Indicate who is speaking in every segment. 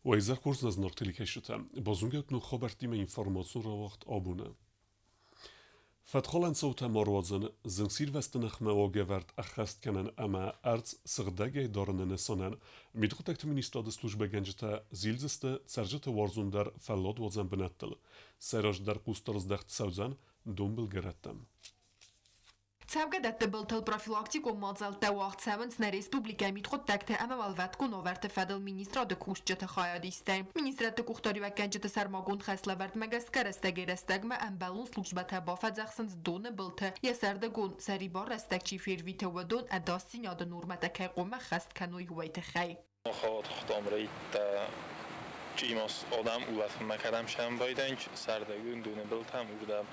Speaker 1: Уӕ изӕр хорз нӕ зынаргъ телекӕсджытӕ! Базонгӕ ут ног хабӕрттимӕ информацион рауагъд абоны. Фӕткхалӕн цаутӕ ма руадзын, зынгсирвӕзты ныхмӕ уагӕвӕрд ӕххӕст кӕнын ӕмӕ ӕрдз сыгъдӕгӕй дарыны нысанӕн Мидхъуыддӕгты министрады службӕгӕнджытӕ зилдзысты цӕрджыты уарзондӕр фӕлладуадзӕн бынӕттыл. Сӕ раздӕр хъусдард здӕхт цӕудзӕн донбылгӕрӕттӕм.
Speaker 2: Цӕугӕдӕтты былтыл профилактикон мадзӕлттӕ уагъд цӕуынц нӕ республикӕйы мидхъуыддӕгты ӕмӕ уӕлвӕткон уавӕрты фӕдыл министрады кусджыты хайадистӕй. Министрӕдты къухдариуӕггӕнджыты сӕрмагонд хӕслӕвӕрдмӕ гӕсгӕ рӕстӕгӕй-рӕстӕгмӕ ӕмбӕлон службӕтӕ бафӕдзӕхсынц доны былты йӕ сӕрдыгон сӕрибар рӕстӕг чи фервиты, уыдон ӕдасдзинады нормӕтӕ кӕй хъуамӕ ӕххӕст кӕной, уый тыххӕй.
Speaker 3: Хатхтам райдта чъимас адӕм улӕфынмӕ кӕдӕм сӕмбӕлдӕн, сӕрдӕгон доны былтӕм, уырдӕм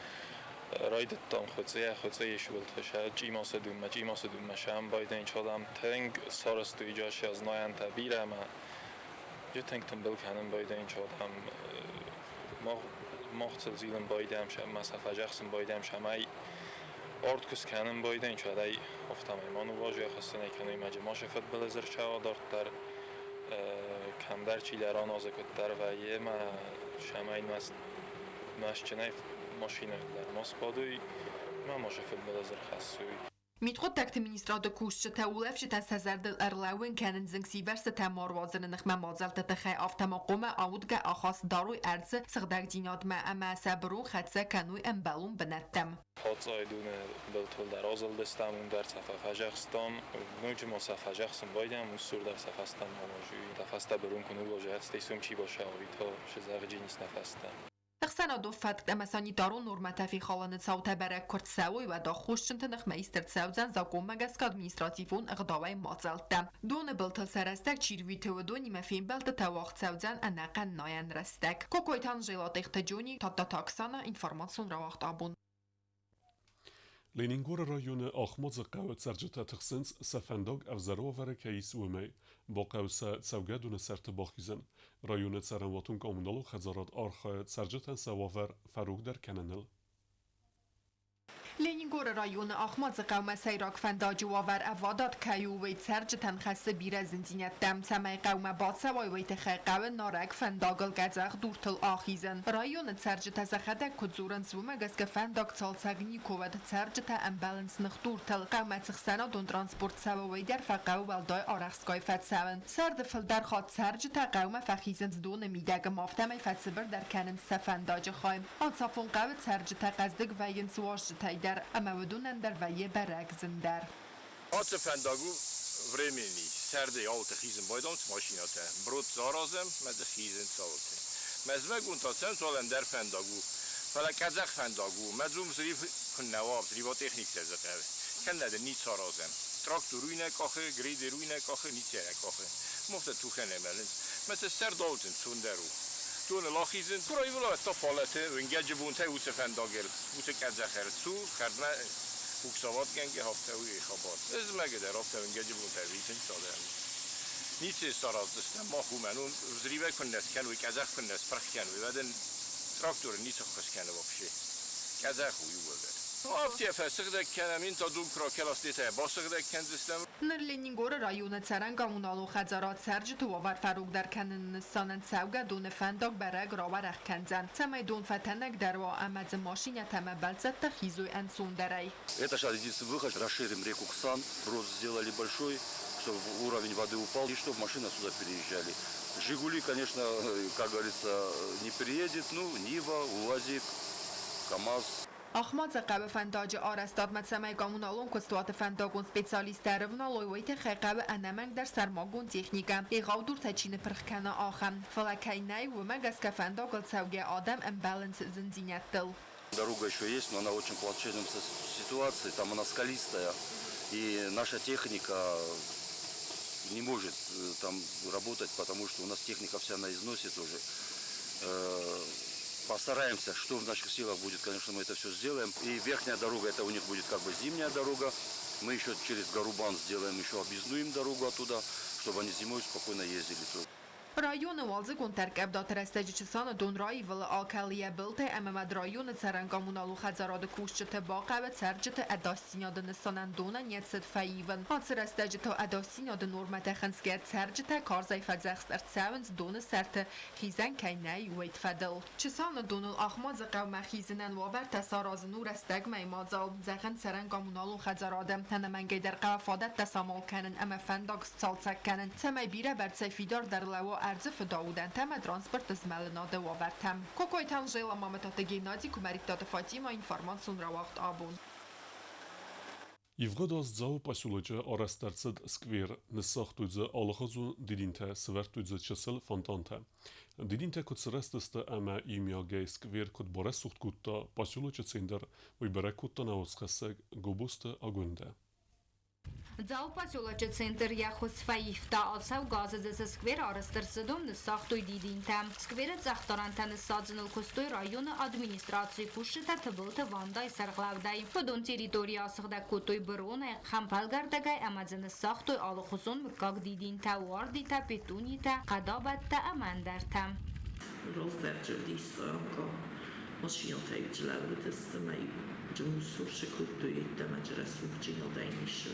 Speaker 3: райдыдтам хуыцъыйӕ хуыцъыйы сбылты сӕ чъимасы донмӕ, чъимасы донмӕ сӕмбӕлдӕн адӕм тынг сарӕзтой джасиа знайӕнтӕ бирӕ ӕмӕ тынг тымбыл кӕнын байдайын адӕм мах сыл зилын байдайӕм ӕмӕ сӕ фӕзӕхсын байдайӕм, цӕмӕй арт куы скӕнын байдайын, уӕдӕй афтӕмӕй ма ныууадзой хӕссынӕй кӕной мӕ ма сӕ фыдбылыз ӕрцӕуа дарддӕр кӕмдӕр чидӕр аназы куыддӕр вӕййы ӕмӕ цӕмӕй нуӕзтджынӕй машинӕйыл дӕр ма сбадой ӕмӕ ма сӕ фыдбылыз ӕрхӕссой.
Speaker 2: Мидхъуыддӕгты министрады кусджытӕ улӕфджытӕн сӕ зӕрдыл ӕрлӕууын кӕнынц зынгсивӕрзтытӕ ма руадзыны ныхмӕ мадзӕлтты тыххӕй, афтӕ ма хъуамӕ аудгӕ ахаст дарой ӕрдзы сыгъдӕгдзинадмӕ ӕмӕ сӕ бырон хӕццӕ кӕной ӕмбӕлон бынӕттӕм.
Speaker 3: Хацъайы доны былтыл дӕр азылдыстӕм, уым дӕр сӕ фӕфӕзӕхстам. Ноджы ма сӕ фӕзӕхсын байдайӕм, уыцы дӕр сӕ фӕстӕ ма фӕстӕ бырон куы ныууазы, стӕй сом чи басауа, уый та сызӕгъджынис нӕ фӕстӕ.
Speaker 2: Ӕхсӕнадон фӕтк ӕмӕ санитарон нормӕтӕ фехалыны цаутӕ бӕрӕг куы рцӕуой, уӕд аххосджынты ныхмӕ ист ӕрцӕудзӕн закъонмӕ гӕсгӕ административон ӕгъдауӕй мадзӕлттӕ. Доны былтыл сӕ рӕстӕг чи рвиты, уыдонимӕ фембӕлдтытӕ уагъд цӕудзӕн ӕнӕхъӕн найӕн рӕстӕг. Кокойты Анжела, Тъехты Джони, Тадтаты Оксана, информацион рауагъд абон.
Speaker 1: Ленингоры районы Ахмадзы хъӕуы цӕрджытӕ тыхсынц, сӕ фӕндаг ӕвзӕр уавӕры кӕй ис, уымӕй. Бахъӕуы сӕ цӕугӕдоны сӕрты бахизын. Районы цӕрӕнуатон-коммуналон хӕдзарад архайы цӕрджытӕн сӕ уавӕр фӕрогдӕр кӕныныл.
Speaker 2: Ленингоры районы Ахмадзы хъӕумӕ сӕйраг фӕндаджы уавӕр ӕвадат кӕй у, уый цӕрджытӕн хӕссы бирӕ зындзинӕдтӕ. Цӕмӕй хъӕумӕ бацӕуай, уый тыххӕй хъӕуы нарӕг фӕндагыл къӕдзӕх дуртыл ахизын. Районы цӕрджытӕ сӕхӕдӕг куыд дзурынц, уымӕ гӕсгӕ фӕндаг цалцӕг никуы уыд. Цӕрджытӕ ӕмбӕлынц ныхдуртыл. Хъӕумӕ цы хсӕнадон транспорт цӕуы, уый дӕр фӕхъӕуы уӕлдай арӕхстгай фӕцӕуын. Сӕрды фылдӕр хатт цӕрджытӕ хъӕумӕ фӕхизынц доны мидӕг ӕмӕ афтӕмӕй фӕцыбырдӕр кӕнынц сӕ фӕндаджы хай. Ацафон хъӕуы цӕрджытӕ хъӕздыг вӕййынц уазджытӕй дӕр ӕмӕ уыдонӕн дӕр вӕййы бӕрӕг зындӕр.
Speaker 4: Ацы фӕндаг у временный, сӕрдӕй ауылты хизын байдамынц машинӕтӕ, брод дзы аразӕм мӕ дзы хизынц ауылты. Мӕ зымӕгон та цӕм ӕндӕр фӕндаг у, фӕлӕ къӕдзӕх фӕндаг у, мӕ дзы уым взрыв куыннӕ уа, взрывотехниктӕ дзы хъӕуы. Кӕннӕ дын ницы аразӕм. Трактор уый нӕ къахы, грейдер уый нӕ къахы, ницы нӕ къахы. Мохтӕ тухӕнӕй мӕлынц. Мӕ цы сӕрд ауылты ӕнцондӕр у. Доныл ахизын, куы раивылой, та фалӕты уынгӕджы бонтӕй уыцы фӕндагыл, уыцы къӕдзӕх ӕрцу, хӕрдмӕ буксоватгӕнгӕ афтӕ уый хабар. Зымӕгы дӕр афтӕ уынгӕджы бонтӕ витынц адӕм. Ницы сараздзыстӕм мах уымӕн, уым взривӕй куыннӕ скӕной, къӕдзӕх куыннӕ спырх кӕной, уӕд ын тракторы ницы ххуыс кӕны вообще. Къӕдзӕх у иууылдӕр. Афтӕ фӕсыгъдӕг кӕнӕм, ин та дум кракеластетӕ басыгъдӕг кӕндзыстӕм.
Speaker 2: Ныр Ленингоры районы цӕрӕн коммуналон хӕдзарад цӕрджыты уавӕр фӕрогдӕр кӕныны нысанӕн цӕугӕдоны фӕндаг бӕрӕг рауӕрӕх кӕндзӕн, цӕмӕй дон фӕтӕнӕгдӕр уа ӕмӕ дзы машинӕтӕ ӕмӕ бӕлццӕттӕ хизой ӕнцондӕрӕй.
Speaker 5: Это сейчас единственный выход. Расширим реку Ксан, брод сделали большой, чтобы уровень воды упал и чтобы машины сюда переезжали. «Жигули», конечно, как говорится, не переедет, ну, Нива, УАЗик, КамАЗ.
Speaker 2: Ахмадзы хъӕуы фӕндаджы арӕзтадмӕ цӕмӕй коммуналон куыстуаты фӕндагон специалисттӕ ӕрывналой, уый тыххӕй хъӕуы ӕнӕмӕнгдӕр сӕрмагонд техникӕ, егъау дуртӕ чи ныпырх кӕна, ахӕм. Фӕлӕ кӕй нӕй, уымӕ гӕсгӕ фӕндагыл цӕугӕ адӕм ӕмбӕлынц зындзинӕдтыл.
Speaker 5: Дорога еще есть, но она в очень плачевном ситуации, там она скалистая, и наша техника не может там работать, потому что у нас техника вся на износе тоже. Постараемся, что в наших силах будет, конечно, мы это все сделаем. И верхняя дорога, это у них будет как бы зимняя дорога. Мы еще через Гарубан сделаем еще объездную им дорогу оттуда, чтобы они зимой спокойно ездили.
Speaker 2: Районы уалдзыгон тӕрккъӕвдаты рӕстӕджы Чысаны дон раивылы, акӕлы йӕ былтӕй ӕмӕ ма районы цӕрӕн-коммуналон хӕдзарады кусджыты бахъӕуы цӕрджыты ӕдасдзинады нысанӕн донӕн йӕ цыд фӕивын. Ацы рӕстӕджы та ӕдасдзинады нормӕтӕ хынцгӕ цӕрджытӕ карзӕй фӕдзӕхст ӕрцӕуынц доны сӕрты хизӕн кӕй нӕй, уый фӕдыл. Чысаны доныл Ахмадзы хъӕумӕ хизынӕн уавӕртӕ саразын у рӕстӕгмӕйы мадзал, зӕгъынц цӕрӕн-коммуналон хӕдзарады. Ӕнӕмӕнгӕй дӕр хъӕуы фадӕттӕ самал кӕнын ӕмӕ фӕндаг сцалцӕг кӕнын, цӕмӕй бирӕбӕрцӕй фидардӕр лӕууа ӕрдзы фыдаудӕнтӕ ӕмӕ транспорты змӕлынады уавӕртӕм. Кокойты Анжела, Мамытаты Геннадий, Куымӕридтаты Фатимӕ, информацион рауагъд «Абон».
Speaker 1: Ивгъуыд аз Дзауы поселочы арӕзт ӕрцыд сквер, ныссагътой дзы алыхуызон дидинтӕ, сӕвӕрдтой дзы чысыл фонтантӕ. Дидинтӕ куыд сырӕзтысты ӕмӕ иумиагӕй сквер куыд барӕсугъд кодта поселочы центр, уый бӕрӕг кодта нӕ уацхӕссӕг Гобозты Агуындӕ.
Speaker 6: Дзауы поселочы центр йӕ хуыз фӕивта, ацӕугӕ азы дзы цы сквер арӕзт ӕрцыд, уым ныссагътой дидинтӕ. Скверы цъӕхдарӕнтӕ ныссадзыныл куыстой районы администрацийы кусджытӕ Тыбылты Вандайы сӕргълӕудӕй. Уыдон территори асыгъдӕг кодтой быронӕй, хӕмпӕлгӕрдӕгӕй ӕмӕ дзы ныссагътой алыхуызон мыггаг дидинтӕ, уардитӕ, петунитӕ, хъӕдабӕттӕ ӕмӕ ӕндӕртӕ.
Speaker 7: Раздӕр ӕвдисӕнкъа машинӕтӕй лӕууыдысты, мӕ мусорщик кодтой йеддӕмӕ рӕсугъддзинадӕй ницы.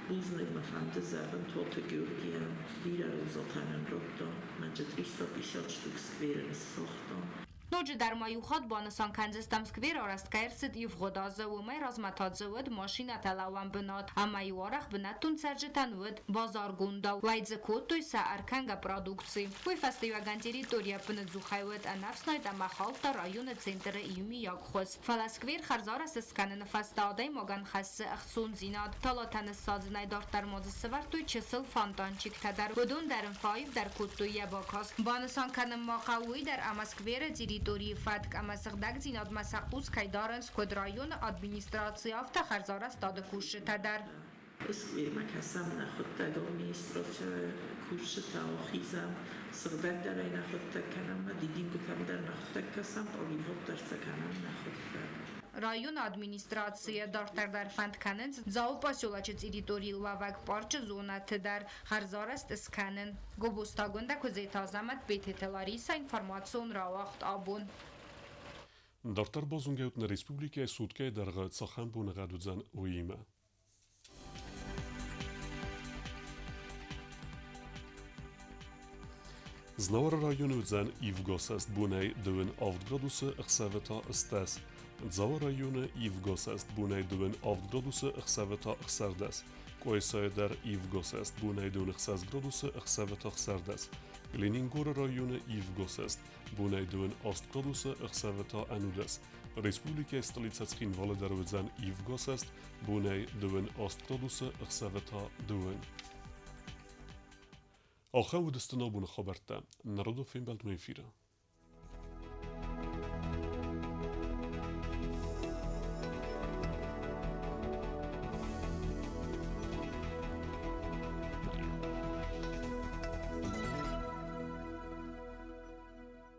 Speaker 7: Бузныг мӕ фӕнды зӕгъын Тоты Георгийӕн, бирӕ розӕтӕ нын радта, мӕнчы 350 штук скверы ныссагъта.
Speaker 6: Ноджыдӕр ма иу хатт банысан кӕндзыстӕм, сквер арӕзт кӕй ӕрцыд ивгъуыд азы, уымӕй размӕ та дзы уыд машинӕтӕ лӕууӕн бынат ӕмӕ-иу арӕх бынӕттон цӕрджытӕн уыд базаргондау, уӕй дзы кодтой сӕ ӕркӕнгӕ продукци. Уый фӕстиуӕгӕн территорийӕ ӕппынӕдзухӕй уыд ӕнӕфснайд ӕмӕ хӕлдта районы центры иумиаг хуыз. Фӕлӕ сквер хӕрзарӕзт скӕныны фӕстӕ адӕймагӕн хӕссы ӕхцондзинад. Талатӕ ныссадзынӕй дарддӕр ма дзы сӕвӕрдтой чысыл фонтанчиктӕ дӕр. Уыдон дӕр ын фӕаивдӕр кодтой йӕ бакаст. Банысан кӕнын ма хъӕуы уый дӕр, ӕмӕ скверы территорийы фӕтк ӕмӕ сыгъдӕгдзинадмӕ сӕ хъус кӕй дарынц куыд районы администраци, афтӕ хӕрзарӕзтады кусджытӕ дӕр.
Speaker 7: Сквермӕ кӕсӕм нӕхуыдтӕг администрацийы кусджытӕ ахизӕм, сыгъдӕгдӕрӕй нӕхуыдтӕг кӕнӕм, дидингуытӕм дӕр нӕхуыдтӕг кӕсӕм, пъаливод дӕр сӕ кӕнӕм нӕхуыдтӕг.
Speaker 6: Районы администрацийӕ дарддӕр дӕр фӕнд кӕнынц Дзауы поселочы территорийыл уӕвӕг парчы зонӕты дӕр хӕрзарӕзт скӕнын. Гобозты Агуындӕ, Куыдзеты Азӕмӕт, Бететы Ларисӕ, информацион рауагъд «Абон».
Speaker 1: Дарддӕр базонгӕ ут нӕ республикӕйы суткӕйы дӕргъы цахӕм боныгъӕд уыдзӕн, уыимӕ. Знауыры районы уыдзӕн ивгӕсӕст бонӕй 27 градусы, ӕхсӕвы та 18. Дзауы районы ивгӕсӕст бонӕй 27 градусы, ӕхсӕвы та 16. Къуайсайы дӕр ивгӕсӕст бонӕй 26 градусы, ӕхсӕвы та 16. Ленингоры районы ивгӕсӕст бонӕй 28 градусы, ӕхсӕвы та 11. Республикӕйы столицӕ Цхинвалы дӕр уыдзӕн ивгӕсӕст бонӕй 28 градусы, ӕхсӕвы та 2. Ахӕм уыдысты нӕ абоны хабӕрттӕ. Народон фембӕлдмӕ эфиры.